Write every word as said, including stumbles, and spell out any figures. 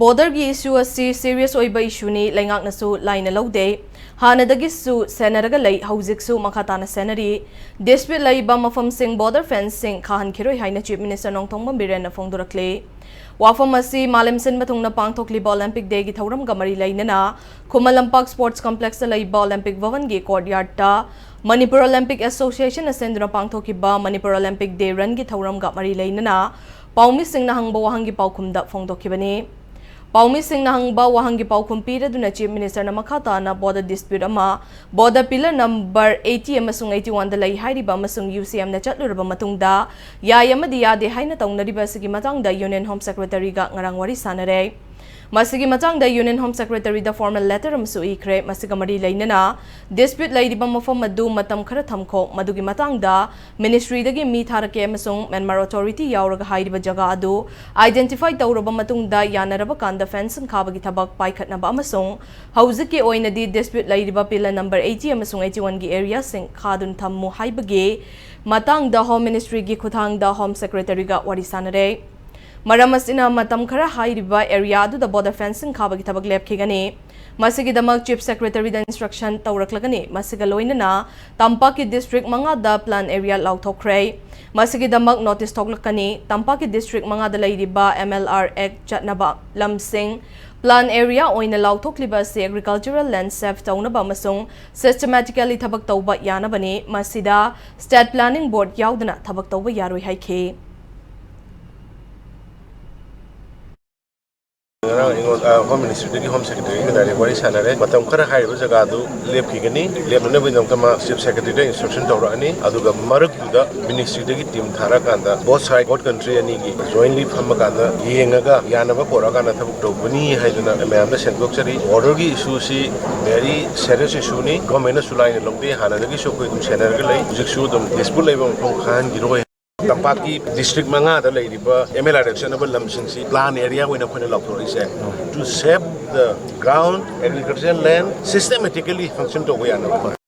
ꯕꯣꯔꯗꯔꯒꯤ ꯏꯁꯨ ꯑꯁꯤ ꯁꯤꯔꯤꯌꯁ ꯑꯣꯏꯕ ꯏꯁꯨꯅꯤ, ꯂꯩꯉꯥꯛꯅꯁꯨ ꯂꯥꯏꯅ ꯂꯧꯗꯦ꯫ ꯍꯥꯟꯅꯗꯒꯤꯁꯨ ꯁꯦꯟꯅꯔꯒ ꯂꯩ, ꯍꯧꯖꯤꯛꯁꯨ ꯃꯈꯥ ꯇꯥꯅ ꯁꯦꯟꯅꯔꯤ꯫ ꯗꯤꯁꯄ꯭ꯌꯨꯠ ꯂꯩꯕ ꯃꯐꯝꯁꯤꯡ ꯕꯣꯔꯗꯔ ꯐꯦꯟꯁꯁꯤꯡ ꯈꯥꯍꯟꯈꯤꯔꯣꯏ ꯍꯥꯏꯅ ꯆꯤꯐ ꯃꯤꯅꯤꯁꯇꯔ ꯅꯣꯡꯊꯣꯝꯕꯝ ꯕꯤꯔꯦꯟꯅ ꯐꯣꯡꯗꯣꯔꯛꯂꯤ꯫ ꯋꯥꯐꯝ ꯑꯁꯤ ꯃꯥꯂꯦꯝ ꯁꯤꯟꯕ ꯊꯨꯡꯅ ꯄꯥꯡꯊꯣꯛꯂꯤꯕ ꯑꯣꯂꯦꯝꯄꯤꯛ ꯗꯦꯒꯤ ꯊꯧꯔꯝꯒ ꯃꯔꯤ ꯂꯩꯅꯅ ꯈꯨꯃꯟ ꯂꯝꯄꯥꯛ ꯁ꯭ꯄꯣꯔꯠꯁ ꯀꯝꯄ꯭ꯂꯦꯛꯁꯇ ꯂꯩꯕ ꯑꯣꯂꯦꯝꯄꯤꯛ ꯚꯕꯟꯒꯤ ꯀꯣꯔꯠꯌꯥꯔꯗꯇ ꯃꯅꯤꯄꯨꯔ ꯑꯣꯂꯦꯝꯄꯤꯛ ꯑꯦꯁꯣꯁꯤꯌꯦꯁꯟꯅ ꯁꯤꯟꯗꯨꯅ ꯄꯥꯡꯊꯣꯛꯈꯤꯕ ꯃꯅꯤꯄꯨꯔ ꯑꯣꯂꯦꯝꯄꯤꯛ ꯗꯦ ꯔꯟꯒꯤ ꯊꯧꯔꯝꯒ ꯃꯔꯤ ꯂꯩꯅꯅ ꯄꯥꯎꯃꯤꯁꯤꯡꯅ ꯍꯪꯕ ꯋꯥꯍꯪꯒꯤ ꯄꯥꯎꯈꯨꯝꯗ ꯐꯣꯡꯗꯣꯛꯈꯤꯕꯅꯤ꯫ ꯄꯥꯎꯃꯤꯁꯤꯡꯅ ꯍꯪꯕ ꯋꯥꯍꯪꯒꯤ ꯄꯥꯎꯈꯨꯝ ꯄꯤꯔꯗꯨꯅ ꯆꯤꯐ ꯃꯤꯅꯤꯁꯇꯔꯅ ꯃꯈꯥ ꯇꯥꯅ ꯕꯣꯔꯗꯔ ꯗꯤꯁꯄ꯭ꯌꯨꯠ ꯑꯃ ꯕꯣꯔꯗꯔ ꯄꯤꯂꯔ ꯅꯝꯕꯔ ꯑꯩꯠꯇꯤ ꯑꯃꯁꯨꯡ ꯑꯩꯠꯇꯤ ꯋꯥꯟꯗ ꯂꯩ ꯍꯥꯏꯔꯤꯕ ꯑꯃꯁꯨꯡ ꯌꯨ ꯁꯤ ꯑꯦꯝꯅ ꯆꯠꯂꯨꯔꯕ ꯃꯇꯨꯡꯗ ꯌꯥꯏ ꯑꯃꯗꯤ ꯌꯥꯗꯦ ꯍꯥꯏꯅ ꯇꯧꯅꯔꯤꯕ ꯑꯁꯤꯒꯤ ꯃꯇꯥꯡꯗ ꯌꯨꯅꯤꯌꯟ ꯍꯣꯝ ꯁꯦꯀ꯭ꯔꯦꯇꯔꯤꯒ ꯉꯔꯥꯡ ꯋꯥꯔꯤ ꯁꯥꯟꯅꯔꯦ꯫ ꯃꯁꯤꯒꯤ ꯃꯇꯥꯡꯗ ꯌꯨꯅꯤꯌꯟ ꯍꯣꯝ ꯁꯦꯀ꯭ꯔꯦꯇꯔꯤꯗ ꯐꯣꯔꯃꯦꯜ ꯂꯦꯇꯔ ꯑꯃꯁꯨ ꯏꯈ꯭ꯔꯦ꯫ ꯃꯁꯤꯒ ꯃꯔꯤ ꯂꯩꯅꯅ ꯗꯤꯁꯄ꯭ꯌꯨꯠ ꯂꯩꯔꯤꯕ ꯃꯐꯝ ꯑꯗꯨ ꯃꯇꯝ ꯈꯔ ꯊꯝꯈꯣ, ꯃꯗꯨꯒꯤ ꯃꯇꯥꯡꯗ ꯃꯤꯅꯤꯁꯇ꯭ꯔꯤꯗꯒꯤ ꯃꯤ ꯊꯥꯔꯛꯀꯦ ꯑꯃꯁꯨꯡ ꯃ꯭ꯌꯥꯟꯃꯥꯔ ꯑꯣꯊꯣꯔꯤꯇꯤ ꯌꯥꯎꯔꯒ ꯍꯥꯏꯔꯤꯕ ꯖꯒꯥ ꯑꯗꯨ ꯑꯥꯏꯗꯦꯟꯇꯤꯐꯥꯏ ꯇꯧꯔꯕ ꯃꯇꯨꯡꯗ ꯌꯥꯅꯔꯕ ꯀꯥꯟꯗ ꯐꯦꯟꯁꯤꯡ ꯈꯥꯕꯒꯤ ꯊꯕꯛ ꯄꯥꯏꯈꯠꯅꯕ ꯑꯃꯁꯨꯡ ꯍꯧꯖꯤꯛꯀꯤ ꯑꯣꯏꯅꯗꯤ ꯗꯤꯁꯄ꯭ꯌꯨꯠ ꯂꯩꯔꯤꯕ ꯄꯤꯂꯔ ꯅꯝꯕꯔ ꯑꯩꯠꯇꯤ ꯑꯃꯁꯨꯡ ꯑꯩꯠꯇꯤ ꯋꯥꯟꯒꯤ ꯑꯦꯔꯤꯌꯥꯁꯤꯡ ꯈꯥꯗꯨꯅ ꯊꯝꯃꯨ ꯍꯥꯏꯕꯒꯤ ꯃꯇꯥꯡꯗ ꯍꯣꯝ ꯃꯤꯅꯤꯁꯇ꯭ꯔꯤꯒꯤ ꯈꯨꯠꯊꯥꯡꯗ ꯍꯣꯝ ꯁꯦꯀ꯭ꯔꯦꯇꯔꯤꯒ ꯋꯥꯔꯤ ꯁꯥꯟꯅꯔꯦ꯫ ꯃꯔꯝ ꯑꯁꯤꯅ ꯃꯇꯝ ꯈꯔ ꯍꯥꯏꯔꯤꯕ ꯑꯦꯔꯤꯌꯥ ꯑꯗꯨꯗ ꯕꯣꯔꯗꯔ ꯐꯦꯟꯁꯤꯡ ꯈꯥꯕꯒꯤ ꯊꯕꯛ ꯂꯦꯞꯈꯤꯒꯅꯤ꯫ ꯃꯁꯤꯒꯤꯗꯃꯛ ꯆꯤꯐ ꯁꯦꯀ꯭ꯔꯦꯇꯔꯤꯗ ꯏꯟꯁꯇ꯭ꯔꯛꯁꯟ ꯇꯧꯔꯛꯂꯒꯅꯤ꯫ ꯃꯁꯤꯒ ꯂꯣꯏꯅꯅ ꯇꯝꯄꯥꯛꯀꯤ ꯗꯤꯁꯇ꯭ꯔꯤꯛ ꯃꯉꯥꯗ ꯄ꯭ꯂꯥꯟ ꯑꯦꯔꯤꯌꯥ ꯂꯥꯎꯊꯣꯛꯈ꯭ꯔꯦ꯫ ꯃꯁꯤꯒꯤꯗꯃꯛ ꯅꯣꯇꯤꯁ ꯊꯣꯛꯂꯛꯀꯅꯤ꯫ ꯇꯝꯄꯥꯛꯀꯤ ꯗꯤꯁꯇ꯭ꯔꯤꯛ ꯃꯉꯥꯗ ꯂꯩꯔꯤꯕ ꯑꯦꯝ ꯑꯦꯜ ꯑꯥꯔ ꯑꯦꯛ ꯆꯠꯅꯕ ꯂꯝꯁꯤꯡ ꯄ꯭ꯂꯥꯟ ꯑꯦꯔꯤꯌꯥ ꯑꯣꯏꯅ ꯂꯥꯎꯊꯣꯛꯂꯤꯕ ꯑꯁꯤ ꯑꯦꯒ꯭ꯔꯤꯀꯜꯆꯔꯦꯜ ꯂꯦꯟ ꯁꯦꯐ ꯇꯧꯅꯕ ꯑꯃꯁꯨꯡ ꯁꯤꯁꯇꯃꯦꯇꯤꯀꯦꯂꯤ ꯊꯕꯛ ꯇꯧꯕ ꯌꯥꯅꯕꯅꯤ꯫ ꯃꯁꯤꯗ ꯁ꯭ꯇꯦꯠ ꯄ꯭ꯂꯥꯅꯤꯡ ꯕꯣꯔꯗ ꯌꯥꯎꯗꯅ ꯊꯕꯛ ꯇꯧꯕ ꯌꯥꯔꯣꯏ ꯍꯥꯏꯈꯤ꯫ ꯉꯔꯥꯡ ꯑꯩꯉꯣꯟꯗ ꯍꯣꯝ ꯃꯤꯅꯤꯁꯇ꯭ꯔꯤꯗꯒꯤ ꯍꯣꯝ ꯁꯦꯀ꯭ꯔꯦꯇꯔꯤꯒ ꯗꯥꯏꯔꯦꯛ ꯋꯥꯔꯤ ꯁꯥꯟꯅꯔꯦ꯫ ꯃꯇꯝ ꯈꯔ ꯍꯥꯏꯔꯤꯕ ꯖꯒꯥꯗꯨ ꯂꯦꯞꯈꯤꯒꯅꯤ꯫ ꯂꯦꯞꯅꯅꯕꯒꯤꯗꯃꯛꯇ ꯃꯥ ꯆꯤꯐ ꯁꯦꯀ꯭ꯔꯦꯇꯔꯤꯗ ꯏꯟꯁꯇ꯭ꯔꯛꯁꯟ ꯇꯧꯔꯛꯑꯅꯤ꯫ ꯑꯗꯨꯒ ꯃꯔꯛꯇꯨꯗ ꯃꯤꯅꯤꯁꯇ꯭ꯔꯤꯗꯒꯤ ꯇꯤꯝ ꯊꯥꯔꯛꯑꯀꯥꯟꯗ ꯕꯣꯠ ꯁꯥꯏꯠ, ꯕꯣꯠ ꯀꯟꯇ꯭ꯔꯤ ꯑꯅꯤꯒꯤ ꯖꯣꯏꯟꯂꯤ ꯐꯝꯃꯀꯥꯟꯗ ꯌꯦꯡꯉꯒ ꯌꯥꯅꯕ ꯄꯣꯔꯛꯑꯀꯥꯟꯗ ꯊꯕꯛ ꯇꯧꯒꯅꯤ ꯍꯥꯏꯗꯨꯅ ꯃꯌꯥꯝꯗ ꯁꯦꯡꯗꯣꯛꯆꯔꯤ꯫ ꯕꯣꯔꯗꯔꯒꯤ ꯏꯁꯨꯁꯤ ꯚꯦꯔꯤ ꯁꯦꯔꯤꯌꯁ ꯏꯁꯨꯅꯤ꯫ ꯒꯣꯔꯃꯦꯟꯅꯁꯨ ꯂꯥꯏꯅ ꯂꯧꯗꯦ꯫ ꯍꯥꯟꯅꯗꯒꯤꯁꯨ ꯑꯩꯈꯣꯏ ꯑꯗꯨꯝ ꯁꯦꯟꯅꯔꯒ ꯂꯩ꯫ ꯍꯧꯖꯤꯛꯁꯨ ꯑꯗꯨꯝ ꯗꯤꯁꯄ꯭ꯌꯨꯠ ꯂꯩꯕ ꯃꯐꯝ ꯈꯥꯍꯟꯈꯤꯔꯣꯏ꯫ ꯇꯝꯄꯥꯛꯀꯤ ꯗꯤꯁꯇ꯭ꯔꯤꯛ ꯃꯉꯥꯗ ꯂꯩꯔꯤꯕ ꯑꯦꯝ ꯑꯦꯜ ꯑꯥꯔ ꯑꯦꯐ ꯆꯠꯅꯕ ꯂꯝꯁꯤꯡꯁꯤ ꯄ꯭ꯂꯥꯟ ꯑꯦꯔꯤꯌꯥ ꯑꯣꯏꯅ ꯑꯩꯈꯣꯏꯅ ꯂꯥꯎꯊꯣꯔꯛꯏꯁꯦ, to save the ground, agricultural land systematically function ꯇꯧꯕ ꯌꯥꯅꯕ꯫